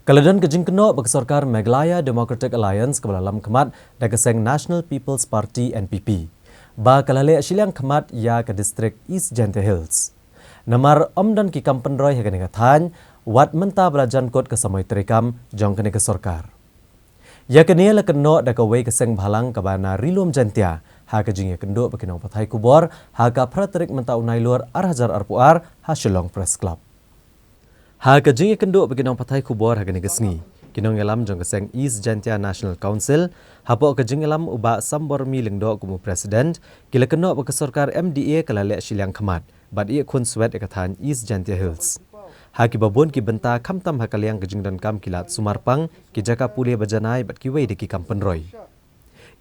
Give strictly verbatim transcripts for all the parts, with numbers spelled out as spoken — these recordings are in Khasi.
Ka la don ka jingkynnoh ba ka sorkar Meghalaya Democratic Alliance kaba la lam khmat da ka seng National People's Party, N P P, ba ka la leh shiliang khmat ïa ka district East Jaintia Hills. Namar ym don ki kam pynroi ha kane ka thaiñ, wat mynta ba la jan kut ka samoi treikam jong kane ka sorkar. Ïa kane la kynnoh da kawei ka seng bhalang kaba na Ri Lum Jaintia ha ka jingïakynduh bad ki nongpathai khubor ha ka phra tarik mynta u Nailur ar hajar arphew ar ha Shillong Press Club. Ha ka jingïakynduh bad ki nongpathai khubor ha kane ka sngi, ki nongïalam jong ka seng East Jaintia National Council, hapoh ka jingïalam u Bah Sambormi Lyngdoh kum u President, ki la kynnoh ba ka sorkar M D A ka la leh shiliang khmat bad ïeh khunswet ïa ka thaiñ East Jaintia Hills ha kiba bun ki bynta, khamtam ha ka liang ka jingdonkam ki lad sumar pang, ki jaka pule ba janai bad kiwei de ki kam pynroi.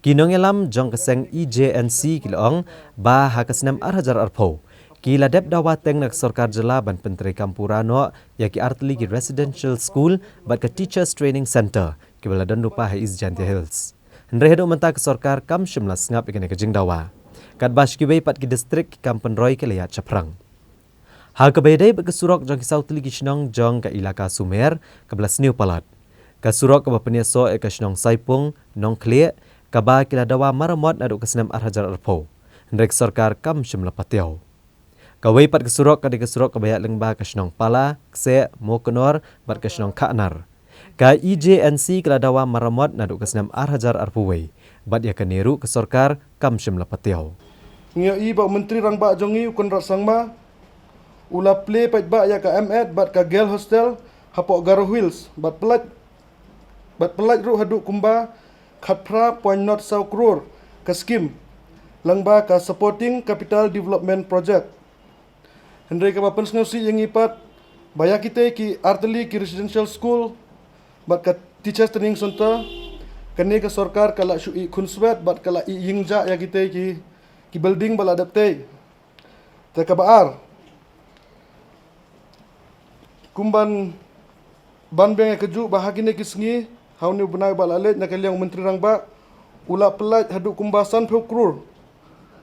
Ki nongïalam jong ka seng E J N C ki la ong ba ha ka snem ar hajar arphew ki la dep dawa teng na ka sorkar jylla ban pyntreikam pura noh ïa ki artylli ki residential school bad ka Teachers Training Centre kiba la don lypa ha East Jaintia Hills. Hynrei haduh mynta ka sorkar kam shym la sngap ïa kane ka jingdawa, katba sha kiwei pat ki district ki kam pynroi ki la ïaid shaphrang. Ha kaba ïadei bad ka surok jong ki saw tylli ki shnong jong ka Elaka Sumer kaba la sniew palat, ka surok kaba pynïasoh ïa ka shnong Saipung Nongkhlieh, kaba ki la dawa maramot naduh ka snem ar hajar arphew, hynrei ka sorkar kam shym la patiaw. Kawei pat ka surok ka dei ka surok kaba ïaid lyngba ka shnong Pala, Kseh, Mawkynor bad ka shnong Khahnar. Ka E J N C ka la dawa maramot naduh ka snem ar hajar arphew wei, bad ïa kane ruh ka sorkar kam shym la patiaw. Ngi ïohi ba u Myntri Rangbah jong ngi u Conrad Sangma u la plie paidbah ïa ka M-Ed bad ka Girl Hostel hapoh Garo Hills bad pyllait, bad pyllait ruh haduh kumba khatphra point not saw klur ka skim lyngba ka Supporting Capital Development Project. Hynrei kaba pynsngewsih ïa ngi pat ba ïa kitei ki artylli ki residential school bad ka Teachers Training Centre, kane ka sorkar ka la shu ïeh khunswet bad ka la ïeh ïingjah ïa kitei ki, ki building ba la dep tei. Te kaba ar, kumban ban biang ïa kajuh ba ha kine ki sngi, ha une u bnai ba la leit, na ka liang u Myntri Rangbah u la pyllait haduh kumba sanphew klur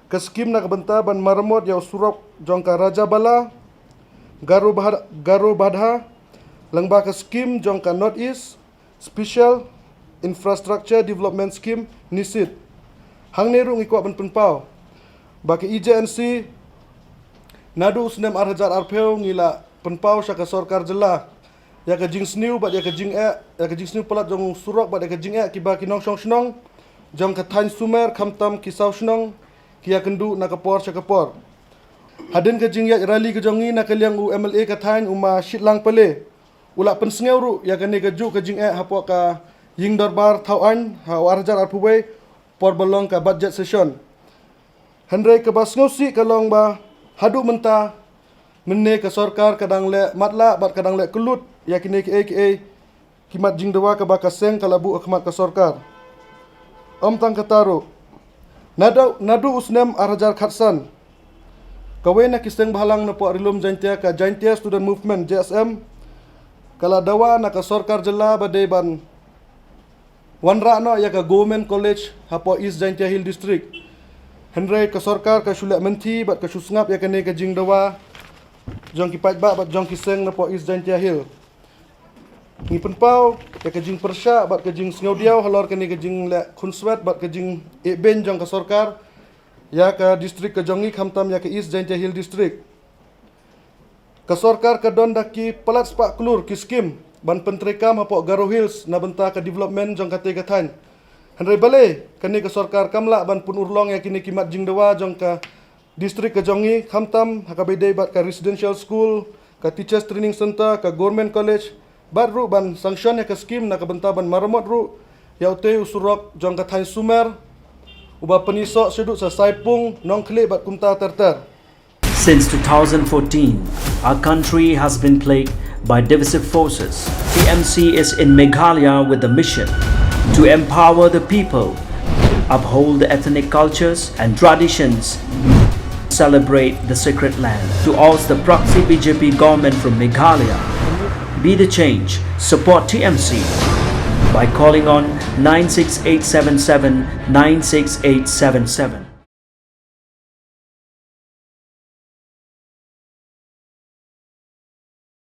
ka skim na ka bynta ban maramot ïa u surok jong ka Rajabala, Garo Bah-, Garo Badha, lyngba ka skim jong ka North East Special Infrastructure Development Scheme, NESID. Hangne ruh ngi kwah ban pynpaw ba ka E J N C naduh u snem ar hajar arphew ngi la pynpaw sha ka sorkar jylla ïa ka jingsniew bad ïa ka jingeh, ïa ka jingsniew palat jong u surok bad ïa ka jingeh kiba ki nongshong shnong jong ka thaiñ Sumer, khamtam ki saw shnong, ki ïakynduh na ka por sha ka por. Hadien ka jingïaid rally ka jong ngi, na ka liang u M L A ka thaiñ, u Ma Shitlang Pale, u la pynsngew ruh ïa kane kajuh ka jingeh hapoh ka ïing dorbar thaw aiñ ha u ar hajar arphew wei, por ba long ka budget session. Hynrei kaba sngewsih ka long ba haduh mynta, mynne ka sorkar ka dang leh matlah bad ka dang leh kyllut ïa kine kiei kiei ki mat jingdawa kaba ka seng ka la buh ha khmat ka sorkar. Ym tang kata ruh, naduh, naduh u snem ar hajar khatsan, kawei na ki seng bhalang napoh Ri Lum Jaintia, ka Jaintia Student Movement, J S M, ka la dawa na ka sorkar jylla ba dei ban wanrah noh ïa ka Government College hapoh East Jaintia Hill District. Hynrei ka sorkar ka shu leh mynthi bad ka shu sngap ïa kane ka jingdawa jong ki paidbah bad jong ki seng napoh East Jaintia Hill. Ngi pynpaw ïa ka jingpyrshah bad ka jingsngewdiaw halor kane ka jingleh khunswet bad ka jingeh beiñ jong ka sorkar ïa ka district ka jong ngi, khamtam ïa ka East Jaintia Hill District. Ka sorkar ka don da ki palat spah klur ki skim ban pyntreikam hapoh Garo Hills na bynta ka development jong katei ka thaiñ. Hynrei balei kane ka sorkar kam lah ban pynurlong ïa kine ki mat jingdawa jong ka district ka jong ngi, khamtam ha kaba ïadei bad ka residential school, ka Teachers Training Centre, ka Government College, bad ruh ban sanction ïa ka skim na ka bynta ban maramot ruh ïa utei u surok jong ka thaiñ Sumer, uba pynïasoh shaduh sha Saipung, Nongkhlieh bad kumta ter ter. Since two thousand fourteen, our country has been plagued by divisive forces. T M C is in Meghalaya with the mission to empower the people, uphold the ethnic cultures and traditions, celebrate the sacred land. To oust the proxy B J P government from Meghalaya, be the change, support T M C by calling on nine six eight seven seven nine six eight seven seven.